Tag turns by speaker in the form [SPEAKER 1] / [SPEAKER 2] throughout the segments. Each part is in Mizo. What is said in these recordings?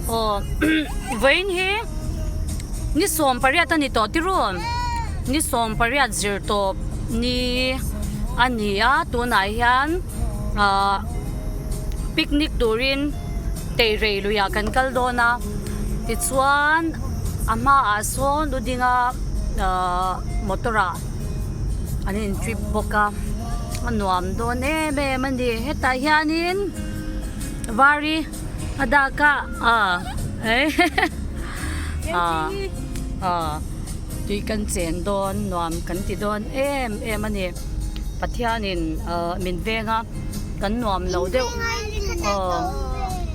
[SPEAKER 1] Aw vawiin hi ni 18 a ni tawh tirû ni 18 zir tawp ni a ni a tunah hian ahh picnic turin teirei luiah kan kal dawn a tichuan a hmaah sawn lu dinga ahh motor ah an in trip bawk a a nuam dawn em em a ni hetah hianin vari a dak a ah ah ah tui kan chen dawn nuam kan ti dawn em em a ni Pathianin ah min veng a kan nuam lo deuh aw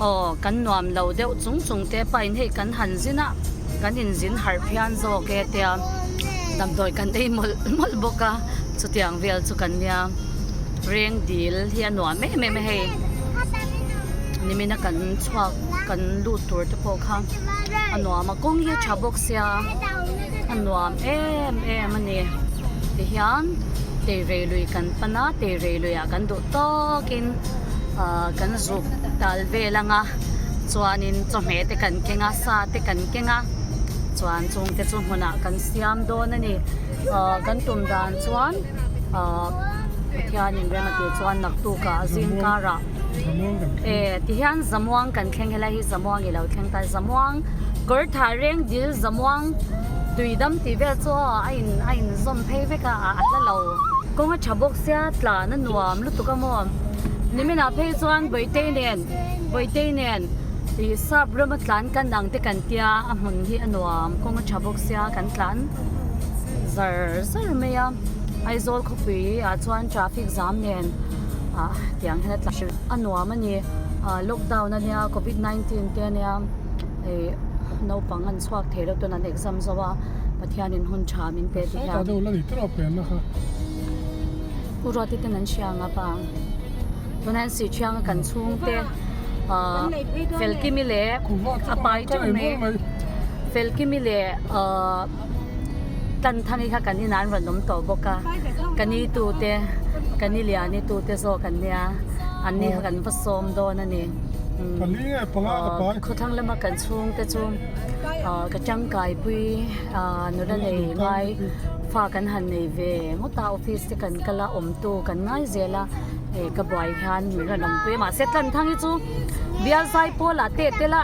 [SPEAKER 1] aw kan nuam lo deuh chung chung te pahin hei kan han zin a kan inzin harh phian zawk e tia damdawi kan ei mawlh mawlh bawk a chutiang vel chu kan nia reng dil hi a nuam em em a hei nimina kan chhuak kan lut tur te pawh kha a nuam a kawng hi a tha bawk sia a nuam em em a ni tihian teirei lui kan pan a teirei luiah kan duh tawkin ah kan zuk tal vel ang a chuanin chawhmeh te kan keng a sa te kan keng a chuan chung te chu hmunah kan siam dawn a ni ah kan tum dan chuan ah Pathianin rem a tih chuan naktukah zingkarah e tihian zamuang kan thleng helai hi zamuang i lo thleng ta zamuang kawr thah reng dil zamuang tuidam tih vel chu a in a inzawm phei vek a a hla lo kawng a tha bawk sia tlan a nuam lutuk a maw niminah phei chuan Bawitei nen Bawitei nen ih sap rama tlan kan ang te kan tia a hmun hi a nuam kawng a tha bawk sia kan tlan zar zar mai a Aizawl khawpui ah chuan traffic zam nen ah tiang hian a tla a nuam a ni ah lockdown a nia covid 19 te a nia ih naupang an chhuak thei lo chuan an exam zo a Pathianin hun tha min pe ti hian Pu Ruati ten an hria ang a pa tunah hian Siṭhianga kan chhungte ah Felkimi leh a pai teuh mai Felkimi leh ah Tanthangi kha kan inah an rawn awm tawh bawk a ka ni tute ka ni liani tute zawk an nia an ni kha kan va sawm dawn a ni khawthlang lama kan chhungte chu ah ka tangkaipui ah nula nei ngai fa kan han nei ve ngawt a office te kan kal a awmtu kan ngai zel a eh ka buai hian min rawn awmpui a mahse Tanthangi chu bial zai pawlah teh tel a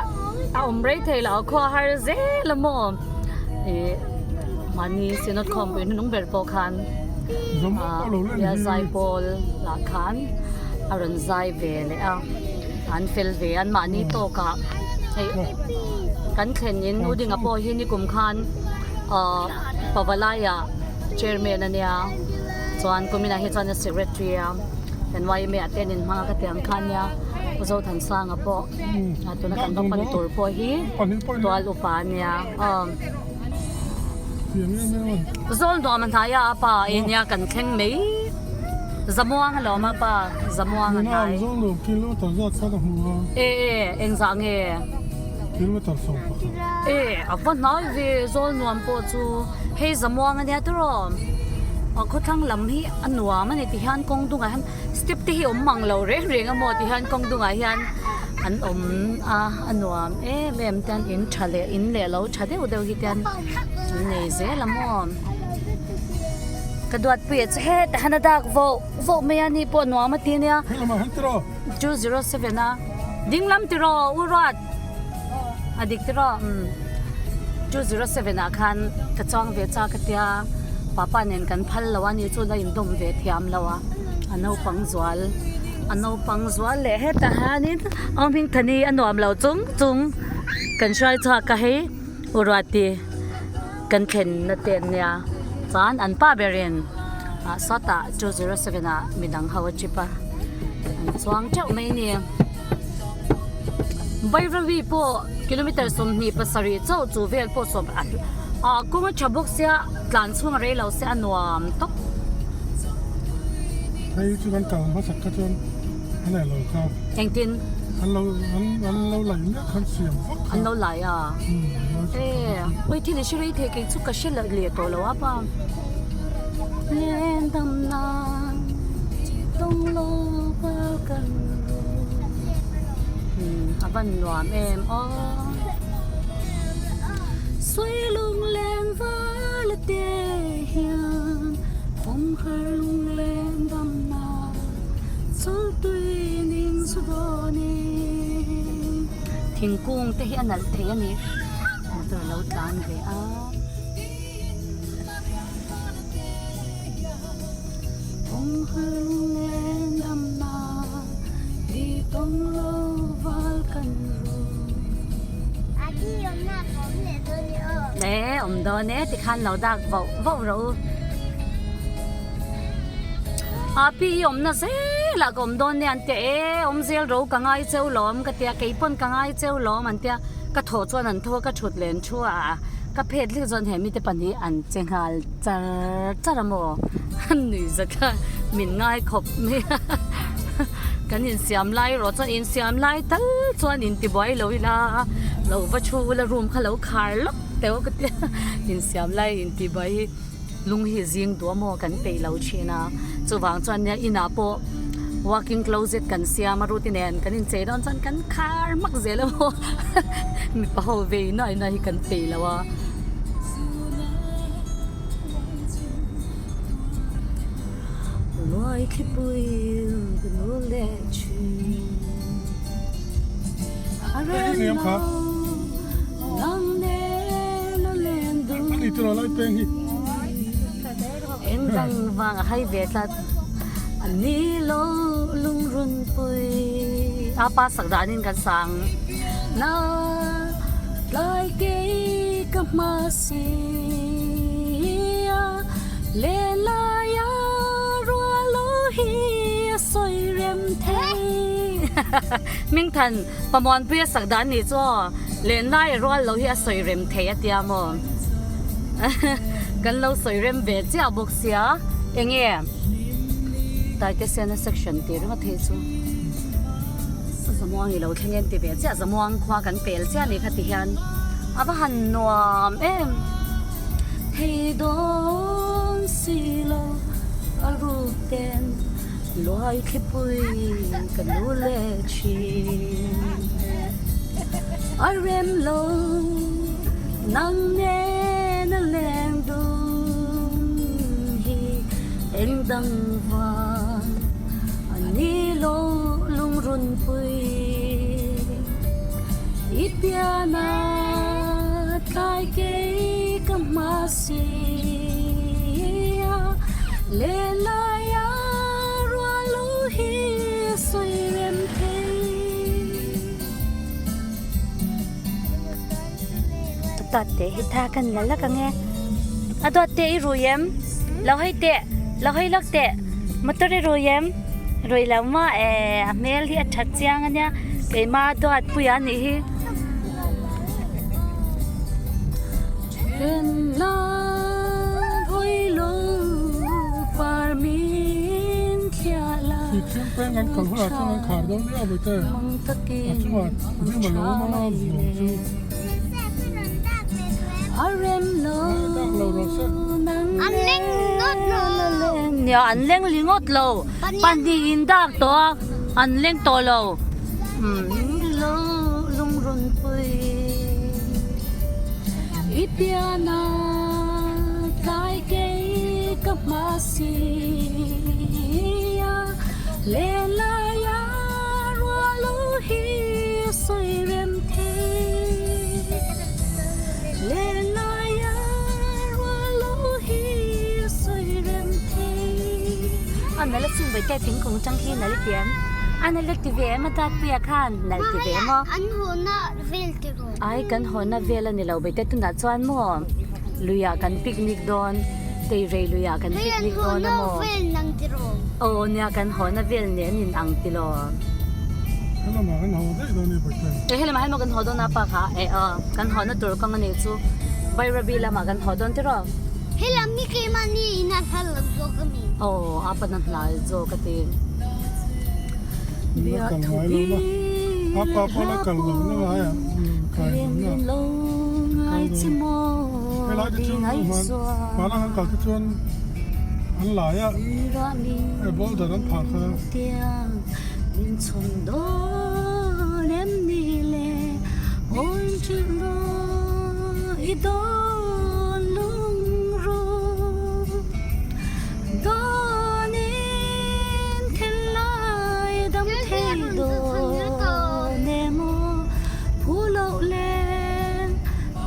[SPEAKER 1] a awm rei thei lo a khua har zel a maw. Ih mahni synod khawmpui hnung ber pawh khan ah bial zai pawl lah khan a rawn zai ve leh a an fel ve an mahni tawkah hei kan thlen in u dinga pawh hi nikum khan ah pavalai ah chairman a nia chuan kuminah hi chuan a secretary a kan yma ah te an inhmang a ka tih ang kha ania u Zothansanga pawh. A tuna kan va pan tur pawh hi tual upa a nia aw zawl nuam a hnai a pa e nia kan thleng mai zamuang a lawm a pa zamuang a hnai e e engzah nge e a va hnai ve zawl nuam pawh chu hei zamuang a nia tiraw a khawthlang lam hi a nuam a ni ti hian kawng dungah hian Step te hi awm mang lo reng reng a maw ti hian kawng dungah hian an awm a a nuam em em te an in tha leh in leh lo tha deuh deuh hi te an nei zel a maw ka duatpui a che hetah hian a dak voh voh mai a ni pawh nuam a ti ania 207 a ding lam tiraw u ruat a dik tiraw umm 207 ah khan ka chuang ve chak a tia papa nen kan phal lo a ni chu la indawm ve thiam lo a. A naupang zual a naupang zual leh hetah hianin a hming thani a nuam lo chung chung kan hruai chhuak a hei Uruati kan thlenna te an nia chuan an pa berin ah sawtah 207 ah midang ho a trip a an chuang teuh mai a ni Bairabi pawh kilometer 27 chauh chu vel pawh sawm ah kawng a tha bawk sia. Tlan chhung a rei lo se a nuam tawp.
[SPEAKER 2] Hei chu kan kal hmasak kha chuan an eh lo kha.
[SPEAKER 1] Engtin?
[SPEAKER 2] An lo an an lo laih miah khan siam vak
[SPEAKER 1] kha. An lo lai a. E oi thil i hre rei thei kei chu ka hre leh tawh lo a pa. Len dam nan tawng lo val kan ru. A van nuam em aw. Suilung leng val te hian Kawmhar lungleng damna Chawltui ning chu dawn e. Thingkung te hi a nalh thei a ni. Motor a lo tlan ve a. Kawmhar lungleng damna Di tawng lo val kan ru. E awm dawn e tikhan lo dak vauh vauh rawh u. A pi i awmna zelah ka awm dawn nia an tia e awm zel ro ka ngai cheu lawm ka tia kei pawn ka ngai cheu lawm an tia ka thawh chuan an tho a ka thut len thu a ka phet hlek chuan he mite pahnih an che nghal char char a maw an nuih zat kha min ngai khawp mai a kan insiam lai erawh chuan insiam lai tal chuan intibuai lo ila lo va thu ula room kha lo khar lawk teuh ka tia insiam lai intibuai hi lung hi zing duh a maw kan peih lo thin a chuvang chuan nia inah pawh walking closet kan siam a ruti nen kan inchei dawn chuan kan khar hmak zel a maw mipa ho vei nuai nuai hi kan peih lo a.
[SPEAKER 2] Ani tiraw lai peng hi.
[SPEAKER 1] Eng dang vang a hai ve tlat ani lo lungrun pui a pa sak danin kan sang na tlai kei ka hma si a len laia rual lo hi a sawi rem thei Hmingthan Pamuanpuia sak dan nih chu aw len laia rual lo hi a sawi rem thei a tia maw kan lo sawi rem ve chiah bawk sia eng nge Taitesena section tih ringawt hi chu Zamuang i lo thleng em ti ve chiah Zamuang khua kan pel chiah a nih kha ti hian a va han nuam em thei dawn si lo a ruk ten. Luai thlipui ka nu leh thin A rem lo nang nen a leng dun hi Eng dang vang a ni lo lungrun pui I pian a tlai kei ka hma si a Lelaia rual lo hi sawi rem thei. Dawt te hi tha kan la lak ange. A dawt te i rui em? Lo hei teh, lo hei lak teh. Motor i rui em? Rui lo maw e, a hmel hi a that chiang ania. Keima dawt puia a nih hi.
[SPEAKER 2] Thing peng an kal hunah chuan an khar dawn nia vawi te a chungah rim a lo awm a nuam chu dak lo rawh se.
[SPEAKER 1] Nia an leng lingawt lo pahnih in dak tawh a an leng tawh lo. I pian a tlai kei ka hma si a len lai a rual lo hi sawi rem thei len lai a rual lo hi sawi rem thei a nala chhung ve te thingkung atang khi nala ti em a nala ti ve em a Tatpuia khan nalh ti ve maw
[SPEAKER 3] an hawhna vel ti rawh.
[SPEAKER 1] Ai kan hawhna vel a ni lo Beite tunah chuan maw luiah kan picnic dawn Teirei luiah kan picnic dawn a maw.
[SPEAKER 3] Hei an hawhna vel nang ti rawh.
[SPEAKER 1] Aw nia kan hawhna vel nen in ang ti law.
[SPEAKER 2] Helamah kan haw daih dawn a ni Beite.
[SPEAKER 1] E helamah hian maw kan haw dawn a pa kha e aw kan hawhna tur kawng a nih chu Bairabi lamah kan haw dawn ti rawh.
[SPEAKER 3] Helam hi keimahni in a hla lo zawk a mi.
[SPEAKER 1] Aw a pan a hla zawk a ti.
[SPEAKER 2] La kal ngai lo la a pa pawh la kal lo na ngai ah kai lo na kal dawn helai te chu hman hmana kan kal te chuan an lai a hei boulder an phah kha.
[SPEAKER 1] I dawn lungru Dawnin thinlai dam thei dawn emaw Phu loh len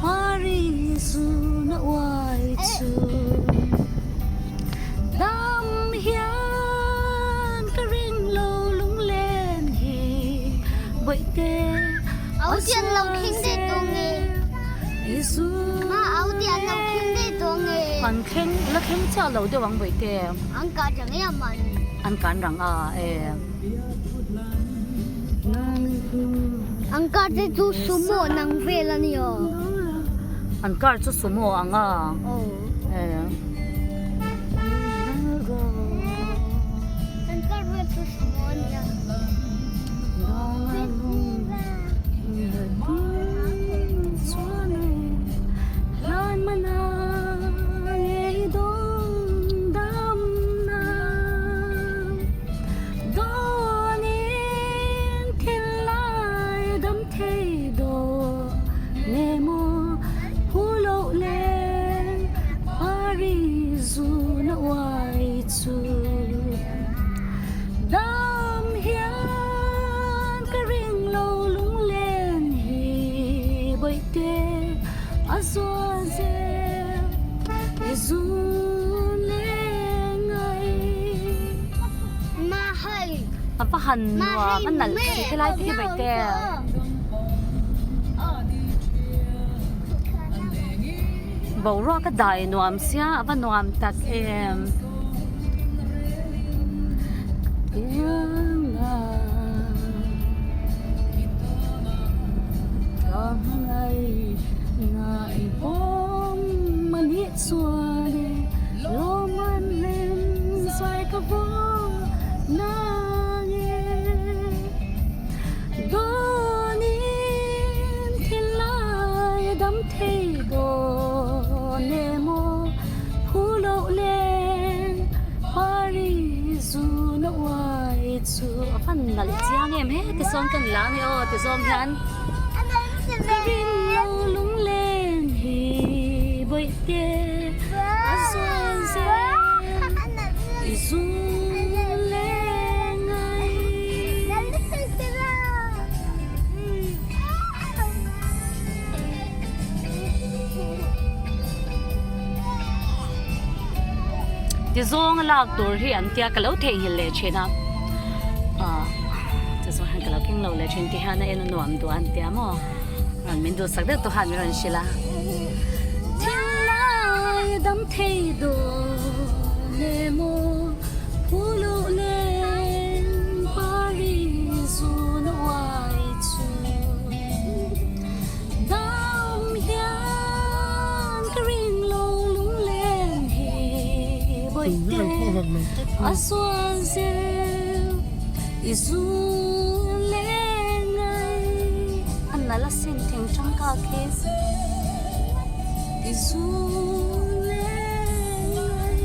[SPEAKER 1] Pari zun a uai chu Dam hian ka ring lo lunglen hi Bawihte a zual zel An thleng la thleng chiah lo deuh ang Bawihte. An kan rang a e.
[SPEAKER 3] An car te chu sumo nang vel a ni aw.
[SPEAKER 1] An car chu sumo ang a. E.
[SPEAKER 3] An car vel chu sumo a nia.
[SPEAKER 1] Dam hian ka ring lo lunglen hi bawihte a zual zel i zun leng ngai. A va han nuam a nalh si helai te hi bawihte. Boruak a dai nuam sia a va nuam tak em. Thei dawn emaw phu loh len Pari zun a uai chu a van nalh chiang em he ti sawn kan la ani aw ti zawng hian ka ring lo lunglen hi bawihte a zual zel i zun leng ai. Ti zawnga lak tur hi an tia ka lo theihnghilh leh thin a ah ti zawng hian ka lo keng lo leh thin ti hian a en a nuam duh a an tia maw rawn min duhsak deuh tawh khan min rawn hrilh a thinlai dam thei dawn emaw phu loh nen pari zun a uai chu. Dam hian ka ring lo lunglen hi bawihte a zual zel i zun leng ngai a nalh a sin thing tangka khi i zun leng ngai.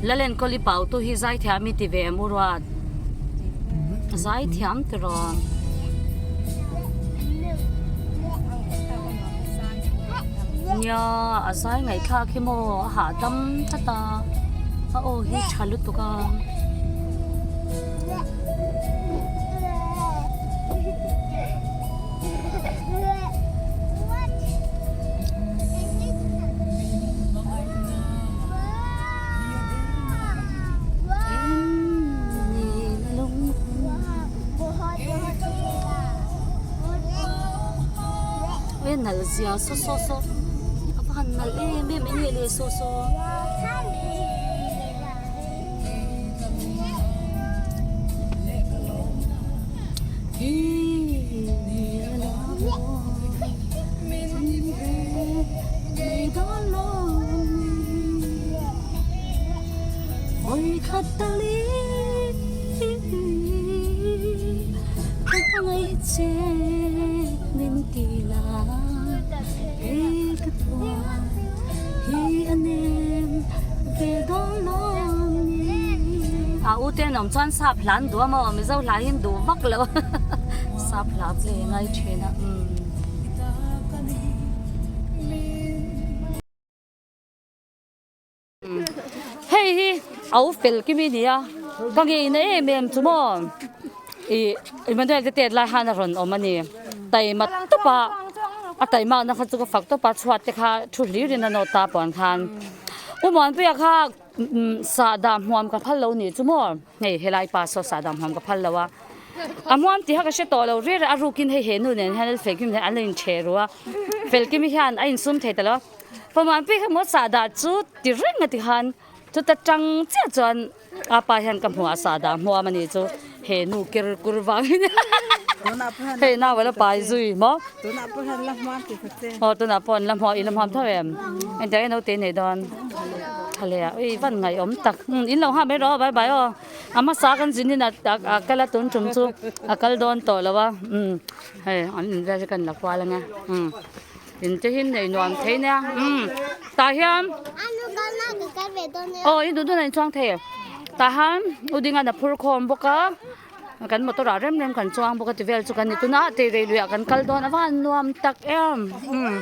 [SPEAKER 1] Lalenkawli pautu hi zaithiam i ti ve em u Ruat? Zaithiam tiraw? Nia a zai ngaihthlak hi maw a hahdam tlat a, a aw hi tha lutuk a. Nalh zia saw saw saw a va han nalh em em eng nge le saw saw. te an awm chuan sap hla an duh a maw Mizo hla hi an duh vak lo sap hla play a ngai thin a umm. Hei hi au fel kimi nia ka ngei na em em chu maw ih Emmanuel te tet lai khan a rawn awm a ni taima tawp a a taima na kha chu ka fak tawp a chhuat te kha thu hlir in a nawt ta puan khan U Muanpuia kha sahdah hmuam ka phal lo nih chu maw hei helai pa saw sahdah hmuam ka phal lo a a hmuam tih kha ka hre tawh lo rir a a rukin hei he nu nen hian felkim hian an lo inchhe ru a felkimi hian a insum thei ta lo a. Pawmah pek emaw sahdah chu ti reng a ti khan chuta tang chiah chuan a pa hian ka hmuh a sahdah hmuam a nih chu he nu ker kur vangin hei nau a la pai zui maw aw tunah pawh an la hmuah in la hmuam tho em engtiang nge naute nei dawn thale ah ui van ngaihawm tak in lo nghah mai rawh aw bye bye aw a hmasa kan zin in a kal a tun tum chu a kal dawn tawh lo a hei an in vel hi kan la kual ang e. In te hi nei nuam thei nia umm tah hian aw i duh duh na in chuang thei tah hian u dinga na phur khawm bawk a kan motor ah rem rem kan chuang bawk a ti vel chu kan ni tuna tei rei luiah kan kal dawn a van nuam tak em umm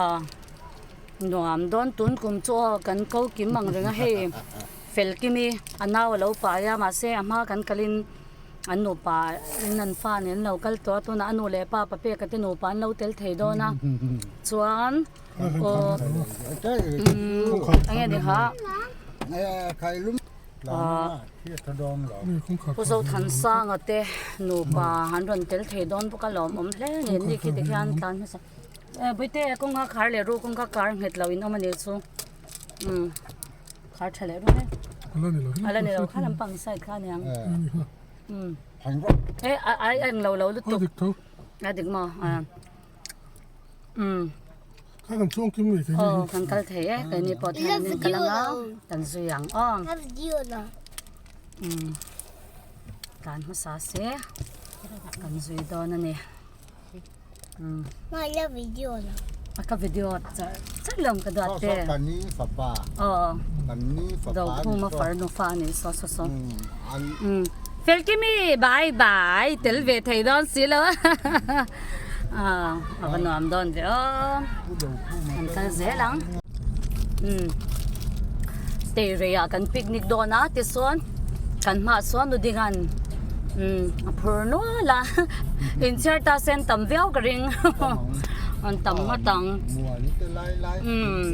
[SPEAKER 1] aw nuam dawn tun kum chu aw kan ko kim ang reng a hei fel kimi a nau a lo pai a mahse a hma kan kalin. An nupa in an fa nen an lo kal tawh a tunah a nu leh pa pa peka te nupa an lo tel thei dawn a chuan aw eng nge ni kha Pu Zothansanga te nupa an rawn tel thei dawn bawk a lawmawm hle a ni an ni khi tikhian tlan hmasa Puite kawngka khar leh ru kawngka kar nghet lo in awm a nih chu umm. Khar tha leh rawh e.
[SPEAKER 2] Ala ni lo.
[SPEAKER 1] Ala ni lo kha lampang side kha aniang. Um. E a ai eng lo lo lutuk.
[SPEAKER 2] A dik tho.
[SPEAKER 1] A dik maw? A. Um.
[SPEAKER 2] Kha kan chuang kim ngei thei.
[SPEAKER 1] Oh kan kal thei e kei ni pawh thei an kal anga kan zui ang aw.
[SPEAKER 3] Ka video la.
[SPEAKER 1] Um. Tlan hmasa se kan zui dawn a ni.
[SPEAKER 3] Ma la video la.
[SPEAKER 1] A ka video char char lo ka duat te.
[SPEAKER 4] Saw kan ni fapa.
[SPEAKER 1] Aw.
[SPEAKER 4] Kan ni fapa.
[SPEAKER 1] Do khuma far nu fa ni so so so. Um. Felkimi bye bye tel ve thei dawn si lo. Ah a va nuam dawn ve aw. Kan kal zel ang. Um. Tei rei ah kan picnic dawn a tichuan kan hmaah chuan nudingan um a phur nual a inchhiar ta sen tam viau ka ring an tam ngawt ang um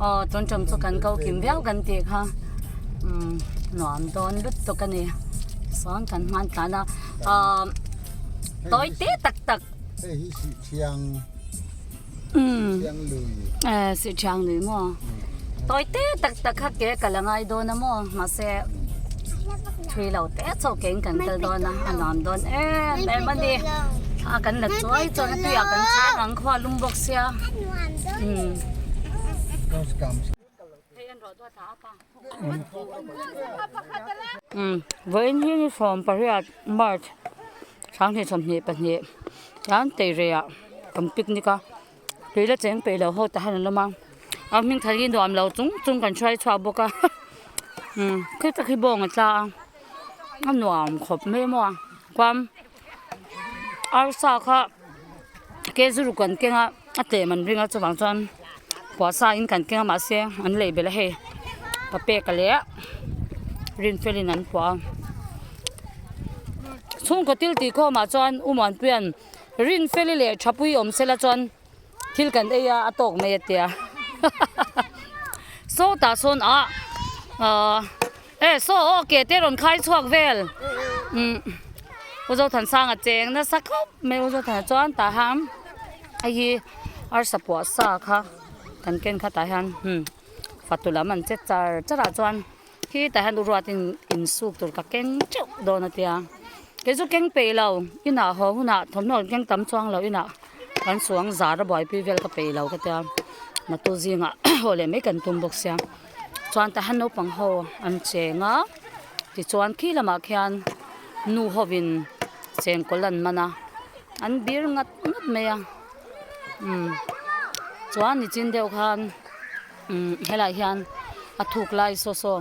[SPEAKER 1] aw tun tum chu kan ko kim viau kan tih kha um nuam dawn lutuk a ni chuan kan hman tlan a ah tawi te tak tak. Umm si thiang lui maw tawi te tak tak kha ke kal a ngai dawn a maw mahse thui lo te chauh ke in kan kal dawn a a nuam dawn em em a ni thla kan la chuai chuan a tuiah kan cheng ang khua lum bawk sia umm. Vawiin hi ni 18 March 2022 hian Teirei-ah kan picnic a tui la cheng peih lo ho te han an awm a a hming thar hi nuam lo chung chung kan hruai chhuak bawk a khi tak hi bawng a tla a a nuam khawp mai maw a chuan arsa kha kg ruk an keng a. A tlem an ring a chuvang chuan puahsa in kan keng a mahse an lei belh a hei pa pek a leh rinfel in an puah a chhungkaw thil tih khawmah chuan u Muanpuia'n rinfeli leh Thapui awm sela chuan thil kan ei a a tawk mai a tia saw tah sawn ah ahh e saw aw ke te rawn khai chhuak vel umm U Zothansanga cheng nasa khawp mai U Zothana chuan tah hian. Hei hi arsa puah sa kha kan ken kha tah hian hmm fatu lam an che char char ah chuan khi tah hian uruat in insuk tur ka keng teuh dawn a tia kei chu keng peih lo inah haw hunah thawmhnaw an keng tam chuang lo inah kan suang zar a buaipui vel ka peih lo ka tia natu zingah haw leh mai kan tum bawk sia chuan tah hian naupang ho an cheng a tichuan khi lamah khian nu hovin chengkawl an man a. An bir ngat ngat mai a umm chuan nichin deuh khan umm helaiah hian a thuk lai saw saw.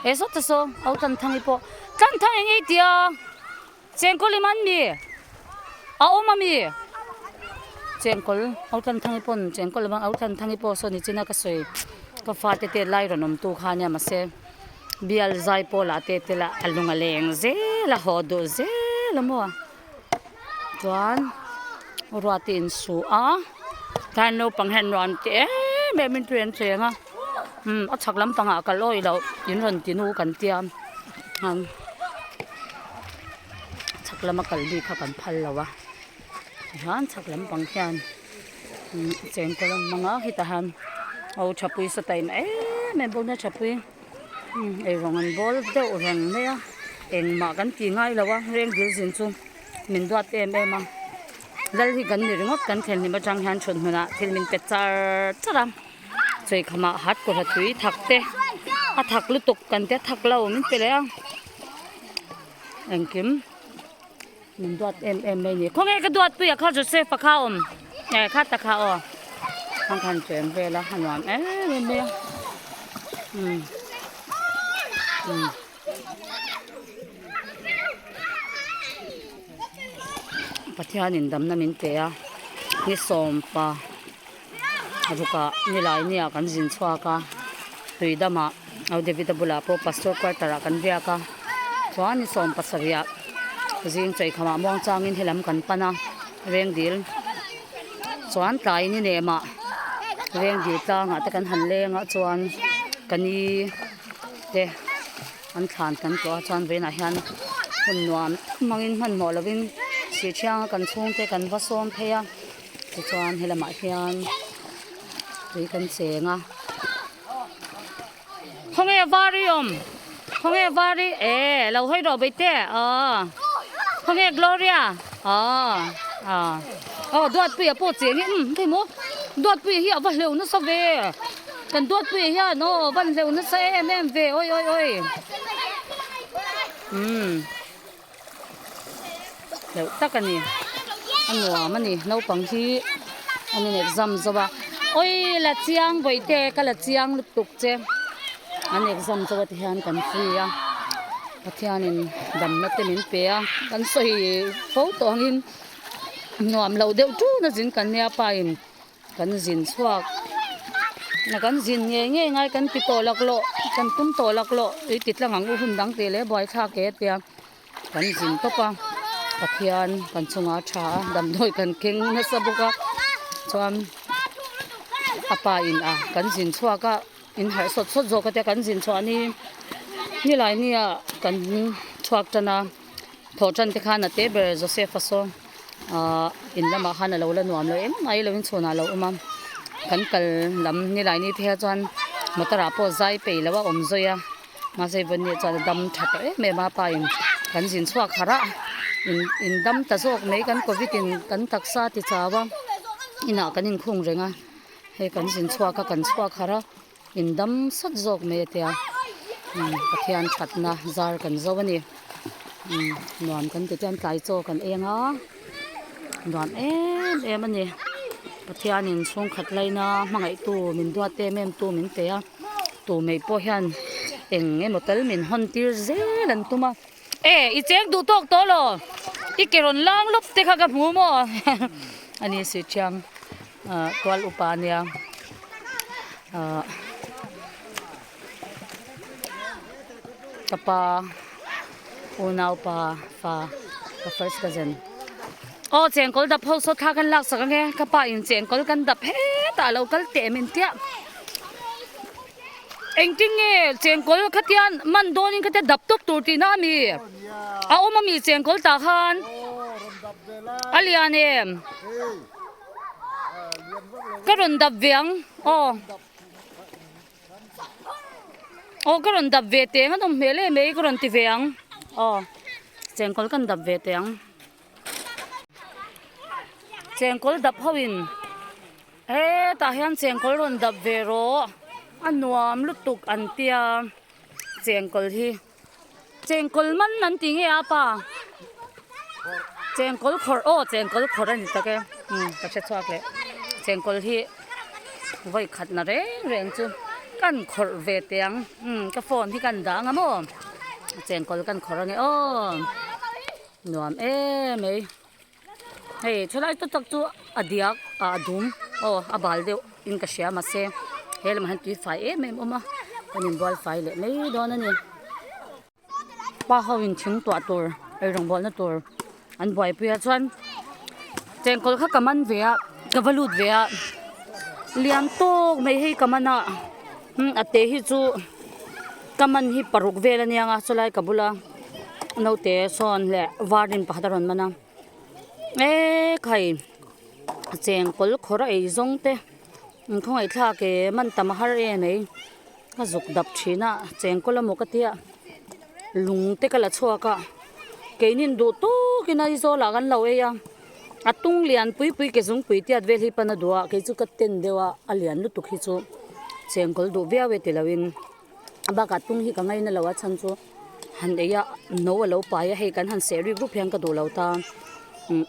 [SPEAKER 1] E sawt ta saw au Tlanthang i pawh Tlanthang eng ei tia Chengkawl i man mi a awm a mi Chengkawl au Tlanthang i pawn Chengkawl a man au Tlanthang i pawh saw ni chin a ka sawi ka fate te lai rawn awm tu kha nia mahse bial zai pawl ah te te lah a lung a leng zel a haw duh zel a maw. Chuan ruat a insu a tlai naupang hian nuam ti em em in tui an cheng a umm a chhak lampangah kal awih loh in rawn ti nu kan tia umm chhak lama kal bik kha kan phal lo a tihian chhak lampang hian umm chengkawl an hmang a hetah hian aw thapui sa taima em em bawk nia thapui. Eirawng an bawl deuh reng mai a engmah kan ti ngai lo a reng dil zin chu min duat em em a lal hi kan ni ringawt kan thlen hlim atang hian thut hmunah thil min pe char char a chawikhamah hat kawrha tui thak te a thak lutuk kan tia thak lo min pe leh a engkim min duat em em mai a ni khawnge ka duat puia kha Joseph a kha a awm eh kha ta kha aw an han chen vel a a nuam em em mai a umm umm. Pathianin damna min pe a ni sawmpa rukah nilai nia kan zin chhuak a tui damah au David-a bulah pawh pastor quarter ah kan biak a chuan ni 17 ah zing chawikhamah muang changin helam kan pan a rengdil chuan tlai ni nemah rengdil tlangah te kan han leng a chuan ka ni te an thlan kan tawh a chuan vawiinah hian hun nuam tak hmangin hmanhmawh lovin sihchhianga kan chhungte kan va sawm phei a. Tichuan he lamah hian tui kan cheng a khawnge var i awm khawnge var i e lo hawi rawh baite aw khawnge Gloria aw aw aw Duatpuia pawh cheng hi umm hei maw Duatpuia hi a va hleuh nasa ve kan Duatpuia hian aw a van hleuh nasa em em ve awi awi awi umm. Hleuh tak a ni a nuam a ni naupang hi an in exam zo a awi la chiang bawihte ka la chiang lutuk che an exam zo a ti hian kan free a Pathianin damna te min pe a kan sawi fo tawh angin nuam lo deuh tun a zin kan nia pa in. Kan zin chhuak na kan zin ngei ngei ngai kan ti tawh laklawh kan tum tawh laklawh i ti tlang ang u hun dang tih leh buaithlak e tia kan zin tawp a Pathian kan chungah a tha a damdawi kan keng nasa bawk a chuan a pa in a kan zin chhuak a in harh sawt sawt zawk a tia kan zin chhuah ni nilai nia kan chhuak tan a thawh tan te khan a te ber Joseph a saw. Ahh in lamah khan a lo la nuam lo eng mai lo in chhunah a lo awm a kan kal lam nilai ni phei ah chuan motor ah pawh zai peih loh a awm zawi a mahse vawiin chuan a dam tha tawh em em a pa in kan zin chhuak harh a in in dam ta zawk mai kan covid in kan taksa ti chau a inah kan inkhung reng a hei kan zin chhuak a kan chhuak harh a in dam sawt zawk mai a tia umm Pathian thatna zar kan zo a ni umm nuam kan ti chuan tlai chaw kan eng a nuam em em a ni Pathianin chhungkhat laina hmangaihtu min duat em em tu min pe a tu mai pawh hian eng emaw tal min hawn tir zel an tum a e i cheng duh tawk tawh lo i ke rawn lang lawp te kha ka hmu maw a ni si thiang. Ah tual upa ania ah ka pa unaupa fa ka first cousin aw chengkawl dap ho saw thla kan lak sak ange ka pa in chengkawl kan dap hetah alo kal teh min tia engtin nge chengkawl khatian man dawnin khatia dap tawp tur tihna ami a awm ami chengkawl tah khan a lian em. Ka rawn dap ve ang aw aw ka rawn dap ve teng a nawm hmel em mai ka rawn ti ve ang aw chengkawl kan dap ve teh ang chengkawl dap ho in hetah hian chengkawl rawn dap ve rawh a nuam lutuk an tia chengkawl hi. Chengkawl man an ti nge a pa chengkawl khawrh aw chengkawl khawrh a ni tak e umm ka hre chhuak leh chengkawl hi vawi khat na reng reng chu. Kan khawrh ve teh ang umm ka phone hi kan dah ang a maw chengkawl kan khawrh ange aw nuam em mai hei thilai te tak chu a diak ah a dum aw a bal deuh in ka hria mahse he lamah hian tui fai em em a awm a kan inbual fai leh mai dawn a ni. Pa ho in thing tuah tur eirawng bawlna tur an buaipui a chuan chengkawl kha ka man ve a ka va lut ve a lian tawk mai hei ka man a a te hi chu ka man hi paruk vel a niang a chulai ka bula naute sawn leh varin pakhat a rawn man a ekhai chengkawl khawrh a ei zawng te an khawngaih thlak e man tam a har em mai. Ka zuk dap thin a chengkawl amaw ka tia lung te ka la chhuak a keinin duh tawkin Aizawl ah kan lo ei a a tung lian pui pui ke zungpui tiat vel hi pan a duh a kei chu ka ten deuh a a lian lutuk hi chu chengkawl duh viau e tilo in bakah tung hi ka ngaina lo a chhan chu han ei a no a lo pai a hei kan han seh rik rup hian ka duh lo ta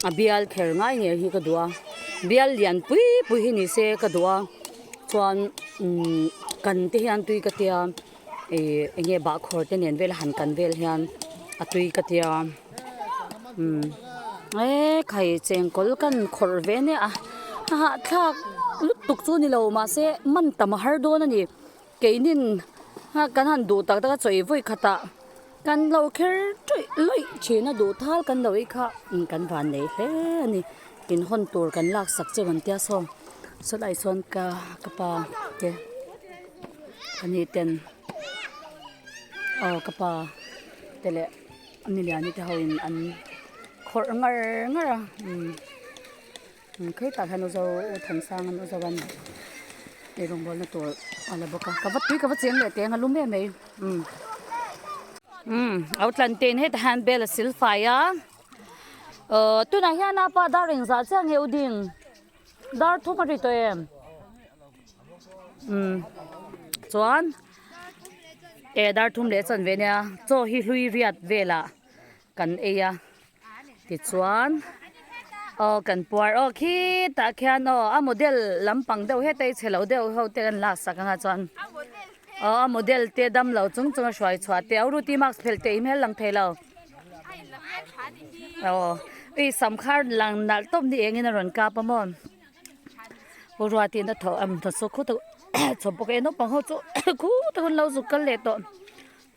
[SPEAKER 1] a bial kher ngai ngei hi ka duh a bial lian pui pui hi ni se ka duh a. Chuan umm kan te hian tui ka tia ih eng nge bahkhawr te nen vel a han kan vel hian a tui ka tia umm e khai chengkawl kan khawrh ve nia a hahthlak lutuk chu ni lo mahse man tam a har dawn a ni keinin kan han duh tak tak a chawi vawi khatah kan lo kher tawih lawih thin a duh thal kan lo ei kha kan van nei hle a ni. In hawn tur kan lak sak cheu an tia saw sawlai sawn ka ka pa te ani ten aw ka pa te leh ani liani te ho in an khawrh ngar ngar a umm khi tah hian u zo u Thansang an u zo an eirawngbawl na tur a la bawk a ka va tui ka va cheng leh teng a lum em mai umm umm outline te in hetah hian bel a sil fai a. Aw tunah hian a pa dar engzah chiah nge u ding dar thum a ri tawh em umm chuan e dar thum leh chuan ve nia chaw hi hlui riat velah kan ei a tichuan aw kan puar aw khitah khian aw a model lampang deuh heta i chhe lo deuh ho te kan lak sak anga chuan aw a model te damlo chung chung a hruai chhuah te a ruti mask phelh teh i hmel lang thei lo. Aw i sam khar lang nalh tawp ni engin a rawn kap a maw u ruatin a thaw am thaw chu khu tawh chhawp bawk e naupang ho chu khu tak an lo zuk kal leh tawh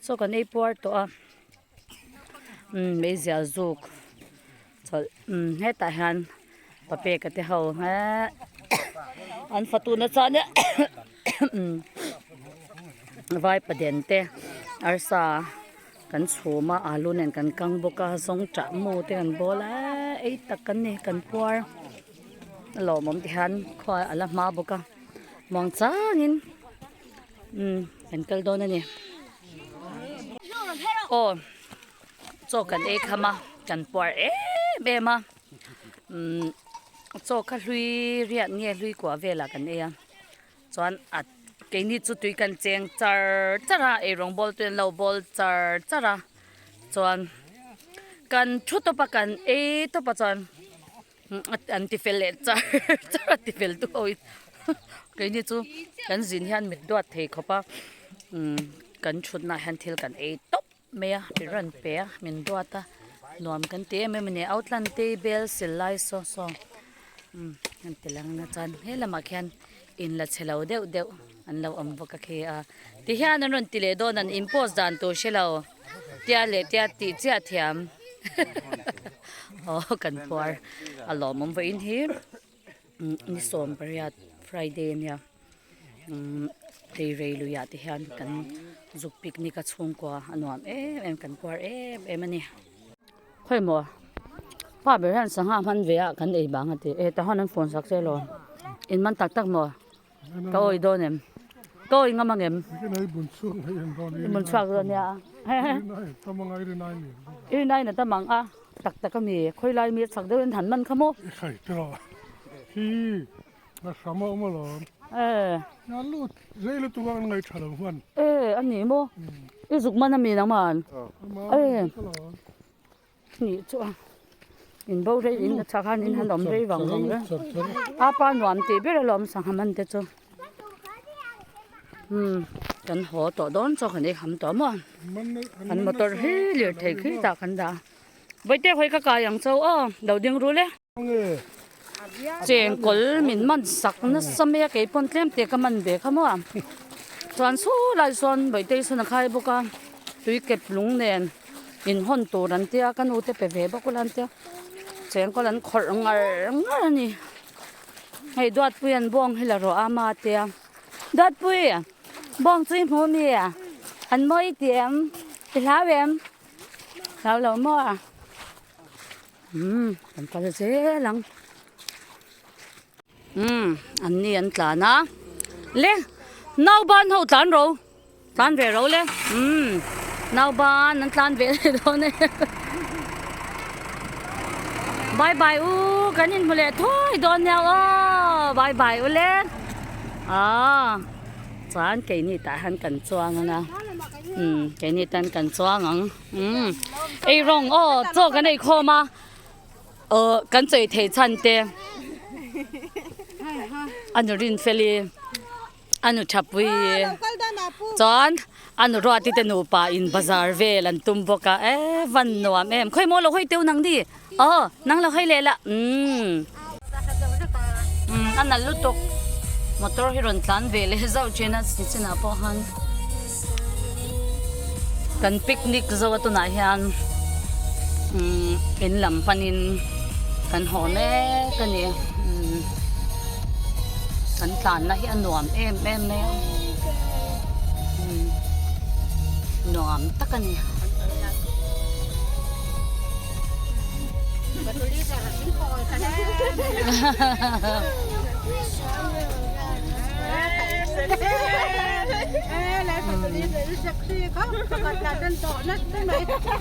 [SPEAKER 1] chaw kan ei puar tawh a umm meizial zuk chawlh umm hetah hian papek a te ho eee an fatu na chuan umm vai paden te arsa. Kan chhum a alu nen kan kang bawk a zawng tah mu te kan bawl a ei tak kan ni kan puar a lawmawm ti hian khua a la hma bawk a muang changin umm kan kal dawn a ni aw chaw kan ei kham a kan puar em em a umm chaw kha hlui riat nge hlui kuah velah kan ei a. Chuan a keini chu tui kan cheng char char a eirawng bawl tui an lo bawl char char a chuan kan thu tawp a kan ei tawp a chuan an ti fel leh char char a ti fel tu ho in keini chu kan zin hian mit duat thei khawp a umm kan thutna ah hian thil kan ei tawp mai a min rawn pe a min duat a nuam kan ti em em a ni outland te bel sil lai saw saw umm an ti lang a chuan he lamah khian in la chhe lo deuh deuh an lo awm bawk a khi a ti hian an rawn ti leh dawn an in post dan tur hre lo tia leh tia tih chiah thiam aw kan phuar a lawmawm vawiin hi ni 18 Friday ania. Umm teirei luiah te hian kan zuk picnic a chhungkua a nuam em em kan puar em em a ni. Khawi maw pa ber hian sangha hman ve a kan ei bang a ti e tah hian an phone sak che elaw in man tak tak maw ka awi dawn em ka awi ngam ang em i bun chhuak dawn nia i rin aiin a tam ang a tak tak a mi khawi lai mi a chak deuhin han man kha maw.
[SPEAKER 2] A hram a awm alawm.
[SPEAKER 1] Eh.
[SPEAKER 2] Na lut rei lutuk a kan ngaih tha lo hman.
[SPEAKER 1] Eh a ni maw? I zuk man a mi nangman?
[SPEAKER 2] Eh.
[SPEAKER 1] Ni chu a. In bo rei in a chak han in han awm rei vang vang reng. A pa nuam tih ber alawm sangha man te chu. Umm kan haw tawh dawn chaw kan ei kham tawh maw an motor hi lirthei khi tah kan dah a Vaite hawi ka kai ang cho aw lo ding ru le. Chengkawl min man sak nasa mai a kei pawn tlem te ka man ve kha maw chuan saw lai sawn Vaitei sawn a khai bawk a tui kep lung nen in hawn tur an tia ka nu te pe ve bawk ula an tia chengkawl an khawrh ngar ngar a ni hei Duatpui an bawng hi la rawh a ama tia. Dawtpui, bawng chu i hmu mi? An mawi ti em? I hlau em? Hlau lo maw? Umm, kan kal zel ang. Umm, an ni an tlan a. Le, nauban ho tlan ro. Tlan ve ro le. Umm, nauban an tlan ve leh dawn e. Bye bye u, kan inhmu leh thawi dawn nia aw. Bye bye u le. Aaa, chuan keini tah hian kan chuang ang a. Umm, keini tan kan chuang ang. Umm, ei rawng aw, chaw kan ei khawm a. Aw, kan chawi thei chhan te. A nu rin fel i. A nu thapui chuan a nu ruati te nupa in bazar vel an tum bawk a e van nuam em khawi maw lo hawi teuh nang ni aw nang lo hawi leh la umm a nalh lutuk motor hi rawn tlan ve leh zauh thin a chi chinah pawh khan kan picnic zo a tunah hian umm in lam panin kan haw mek a ni. Kan tlanna hi a nuam em em mai a nuam tak a ni.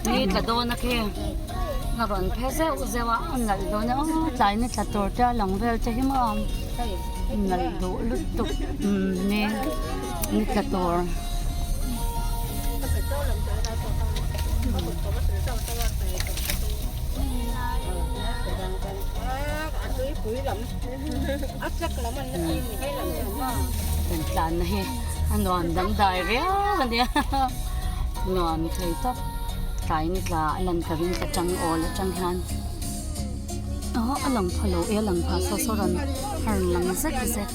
[SPEAKER 1] Ni tla dawn a khi a rawn phe zeuh zeuh a a nalh dawn e aw tlai ni tla tur te a lang vel te hi maw nalh duh lutuk umm ni ni tla tur. Kan tlanna hi a nuam dangdai riau a nia nuam thei tawp tlai ni tla a lan ka ring ta tang awl atang hian aw a lang pha lo e a lang pha saw saw rawn a rawn lang zek zek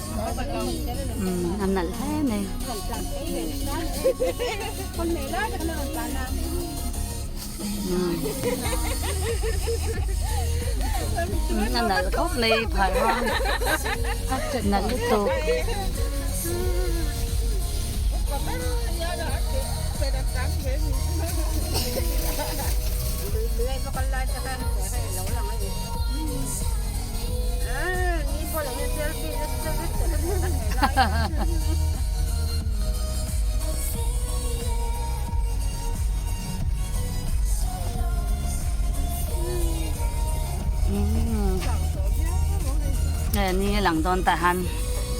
[SPEAKER 1] umm a nalh hle mai. A nalh khawp mai phai ruang a nalh lutuk. Hei ni a lang dawn tah hian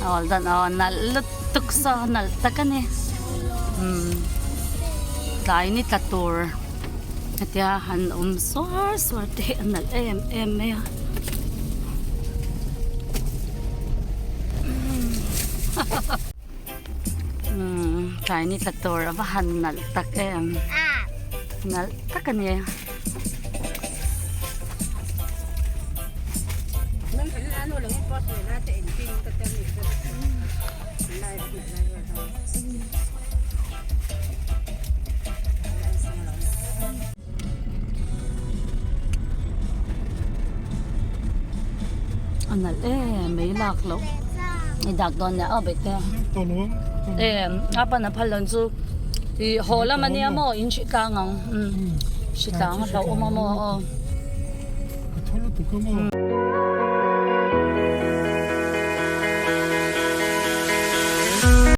[SPEAKER 1] a awl dawn aw nalh lutuk saw nalh tak a ni umm tlai ni tla tur hetia han awm suar suar te hi a nalh em em mai a. Tlai ni tla tur a va han nalh tak em nalh tak a ni. A nalh em mai lak loh i dak dawn nia aw bete e a pan a phal dawn chu ih haw lam ania maw in hri tlang ang um hri tlang a hlauhawm a maw aw.